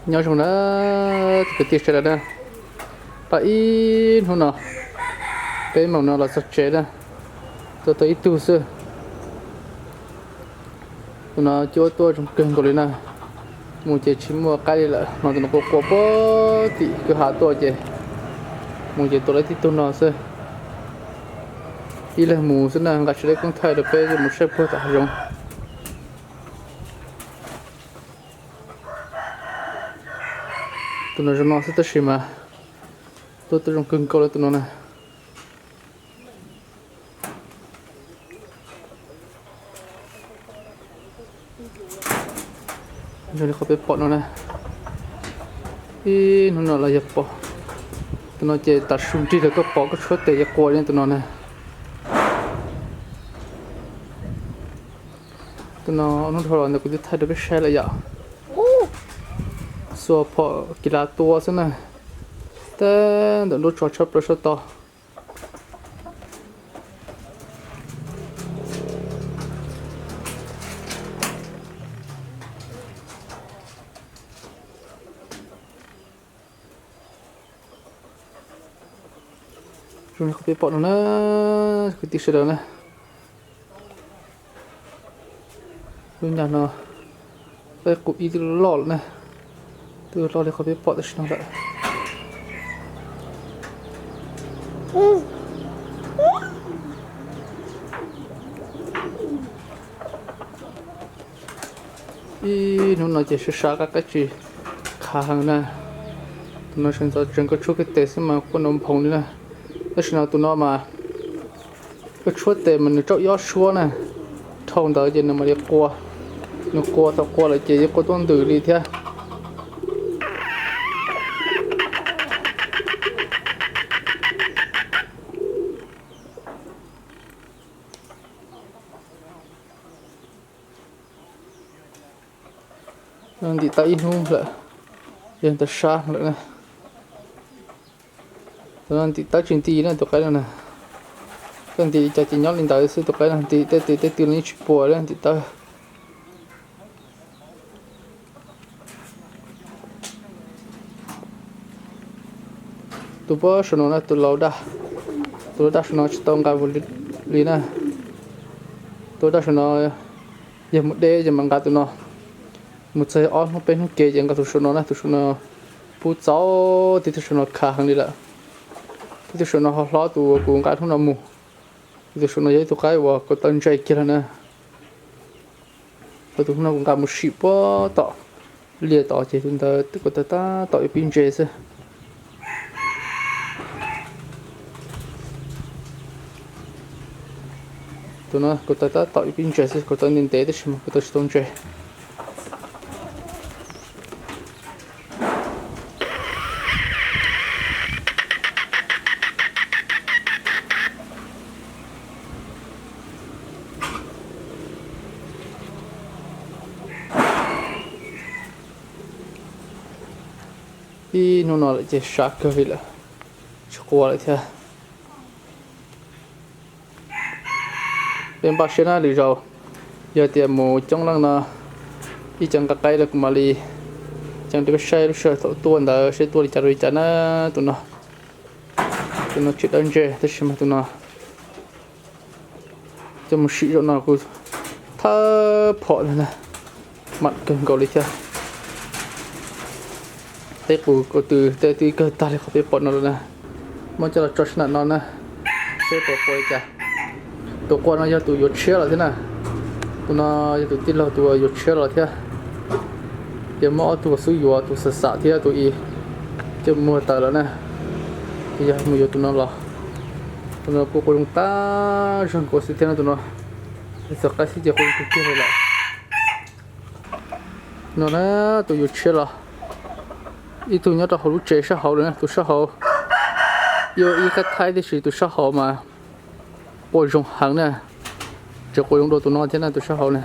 Nyob zoo na, kwv tij sawv daws na, pab ib hnub no peb moos no los txog tsev na, tua tau ib tug xwb. Tus no cuab tuaj zoo kawg nkaus li na. Mus ces tsis muaj qaib li lawm, no tus no quaj quaj puag tim kwj ha tuaj ces mus ces tua tau tib tug no xwb. Ib leeg mus xwb na, nqa tsis tau koob thaij rau peb mus saib puag tom hav zoov. Tus no zoo no xwb tab sis mas tuaj tuaj zoo kawg nkaus li tus no na. Zoo li qhov peb pom no na, ib hnub no los yog pom. Tus no ces tav su nrig los koj pom koj tshuab tes ces quaj li tus no na. Tus no hnub dhau los ntawd kuv twb thaij rau peb saib lawm yom. Xuas phom kis lav tua xwb na, tab ntawm nruab tso tshab plaws sab tod. Zoo li qhov peb pom no na, kwv tij sawv daws na. Lub nyag no peb qus ib twb loj lawm na, twb loj li qhov peb pom tam sim no lawm. Ib hnub no ces sab sab qab qaib tsis khav heev na. Tus no sawv ntxov tseem koj tshuab kiag tes xwb mas quaj nrov nphoov li na. Tab sis no tus no mas koj tshuab tes mas nws tsaub ib ob suab na, dhau ntawd ces nws mam li quaj. Nws quaj thaum quaj lawm ces yeej quaj tuaj ntws li thiab. Ntim tau ib hnub lawm, yog ntawd sab lawm na. Tus no ntim tau tsis nti na tus qaib no na. Koj ntim li cas ces nyob li ntawd xwb, tus qaib no ntim tej twg tej twg los yeej tsis puas li ntim tau. Tus puag saum no na tus laus daj, tus laus daj saum no tsis tau nqa li na. Tus laus daj saum no yog mus deb ces mam nqa tus no, mus txog ob hnub peb hnub kev ces nqa tus saum no na, tus saum no pub txaus, tib tug saum no khav heev li lawm. Tib tug saum no ho hlob tus kuv nqa hnub no mus, tus saum no yog ib tug qaib uas kuv tau ntse kiag lawm na. Tus hnub no kuv nqa mus sim puag tom liaj tod ces tus ntawd kuv tau tab tom ib pib ntse xwb. Tus no kuv tau tab tom ib pib ntse xwb, kuv tau ntev ntev tab sis mas kuv tau tsis tau ntse. Ib hnub no lawm ces sab kawg li lawm, tsis quaj lawm thiab. Peb npaj siab na, lwm zaus yog tias mus coob leej no ib co nqa qaib los kuv mam li ceev rau peb saib lub sij hawm thaum tuaj ntawd seb tuaj li cas rau li cas na. Tus no, tus no tseem dawb ntse tab sis mas tus no coj mus sim zaum no kuv thawb phom ntag na, mam kawg nkaus li thiab. Tej qus ko tw tej twb kawg tag li qhov peb pom no lawm na, muab coj los tso sab nram no na, seb puas quaj li cas. Tus quaj no yog tus yuav tshiab los thiab na. Tus no yog tus tij laug tus yuav tshiab los thiab. Ces muaj ob tug xub yuav, tus xam xam thiab tus i coj muag tawm lawm na. Ces yog mus yuav tus no los, tus no kuj quaj zoo tag zog nkaus xwb thiab no tus no. Txog qaib xwb ces quaj zoo tiag tiag li lawm. No na, tus yuav tshiab los, ib tug nyob rau hauv lub tsev sab hauv lawm na, tus sab hauv. Ib ua ib qab thaib tiam sis tus sab hauv mas quaj zoo heev na. Tseem quaj zoo dua tus no thiab na, tus sab hauv na.